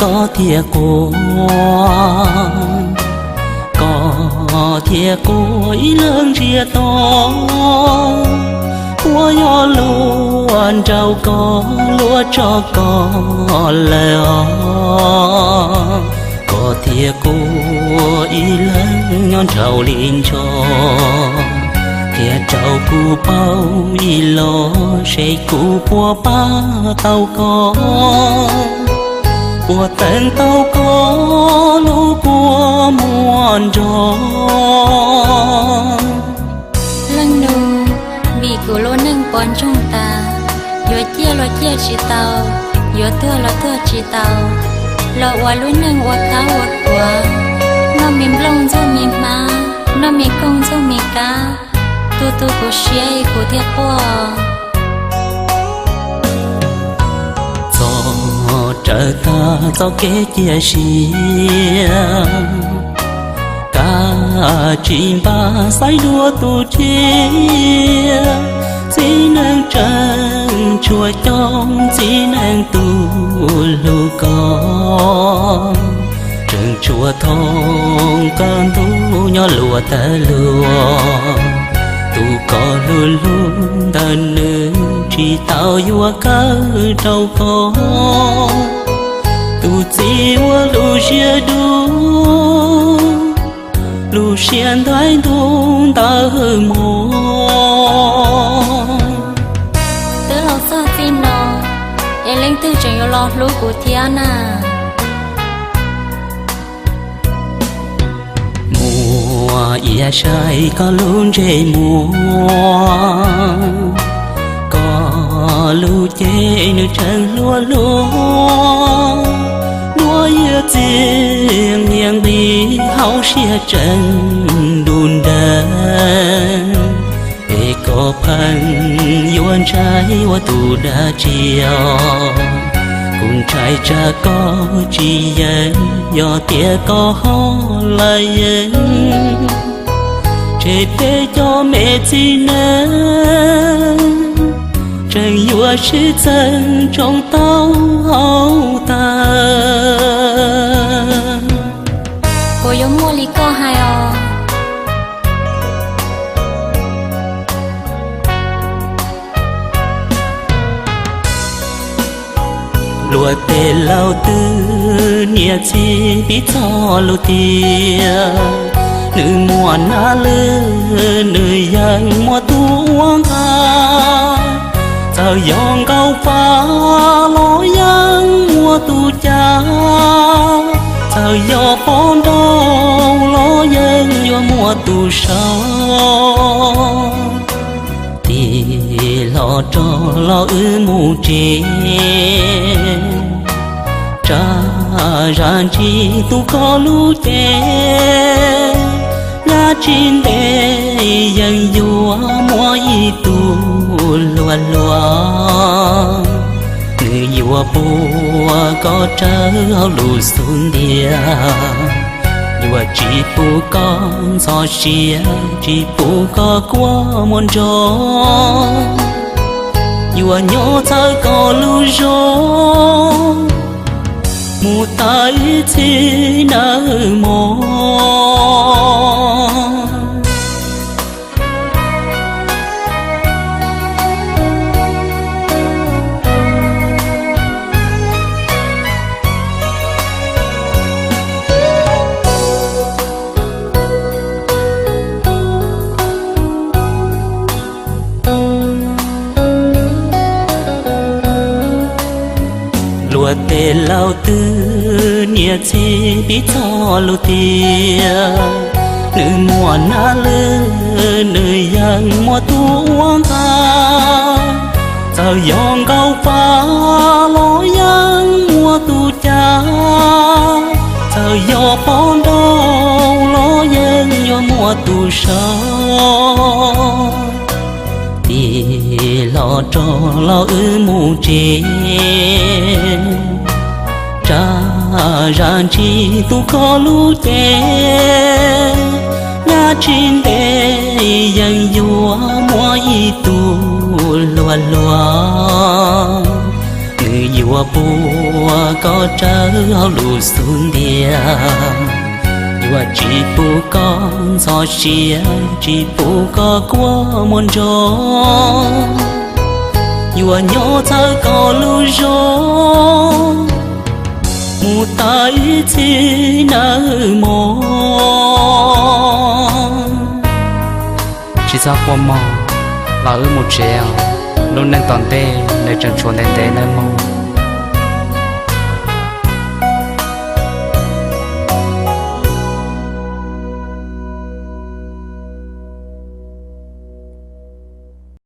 Koj thiaj quaj, koj thiaj quaj ib leeg ntsiag to, puas yog luag nraug koj luag tso koj lawm os? Koj thiaj quaj ib leeg nyob nraum li ntso, qhia rau kuv paub ib los seb kuv puas pab tau koj, puas teev tau koj lub kua muag nrog. Leej nus, vim kuv lub neej poob ntsoog tas, yuav ciaj los ciaj tsis tau, yuav tuag los tuag tsis tau, los ua lub neej ua khaub ua khuav, noj me nplooj ntxuag me hmab, noj me kooj ntxuag me kab, tu tu kuv siab es kuv thiaj quaj. Txog raws tag txoj kev cia siab, kav tsis npaj xaiv dua tus tshiab, txiv neej tseem tshuav coob, txiv neej tus hlub koj tseem tshuav thoob, koj ntuj nyob luag tawg luag. Tus koj hlub hlub ntawm nws tsis tau yuav kawm rau koj, tus txiv ua lub siab dub, lub siab ntaig ntuj ntawd hwj mog. Twb los txog txij no, es leej twg tseem yuav los hlub kuv thiab na? Muaj ib yam saib koj lub ntsej muag, koj lub cev nws tseem hluas hluas, duab yuav txias nqhia nqis, hauv siab tseem du nrawg. Es koj pheej yuav ntshai ua tus dab tsi os? Kuv ntshai tsam koj tsis yeem, yog tias koj ho lawm yeej, tseg peb cov me txiv neej tseem yuav sib txeeb tsoo tau hauv tag. Puas yuav muaj li koj hais os? Luag tej laus twg niam txiv piv txoj lus tias, nws muaj nab lwj nws yeej muaj tus ua nqaj. Txawm yog nkauj faj los yeej muaj tus cav, txawm yog poj nrauj los yeej yuav muaj tus saib. Tig hlo rov los wb mus tsev, rau zam ntsis tu koj lub cev, nyob tsis ntev yeej yuav muaj ib tug hluas hluas. Nws yuav puag koj rawv hauv lub xub ntiag, yuav tsis pub koj ntxhov siab, tsis pub koj kua muag nrog, yuav nyob txhawb koj lub zog mus tas ib txhis nawb mog. Luag tej laus twg niam txiv piv txoj lus tias, nws muaj nab lwj nws yeej muaj tus ua nqaj. Txawm yog nkauj faj los yeej muaj tus cav, txawm yog poj nrauj los yeej yuav muaj tus saib. Tig hlo rov los wb mus tsev, rau zam ntsis tu koj lub cev, nyob tsis ntev yeej yuav muaj ib tug hluas hluas. Nws Yuav puag koj rawv hauv lub xub ntiag, yuav tsis pub koj ntxhov siab, tsis pub koj quaj muaj nrog, yuav nyob txhawb koj lub zog mus tas ib txhis nawb mog. Tsis txhob quaj mog, los wb mus tsev os. Lub neej tom ntej nws tseem tshuav ntev ntev nawb mog.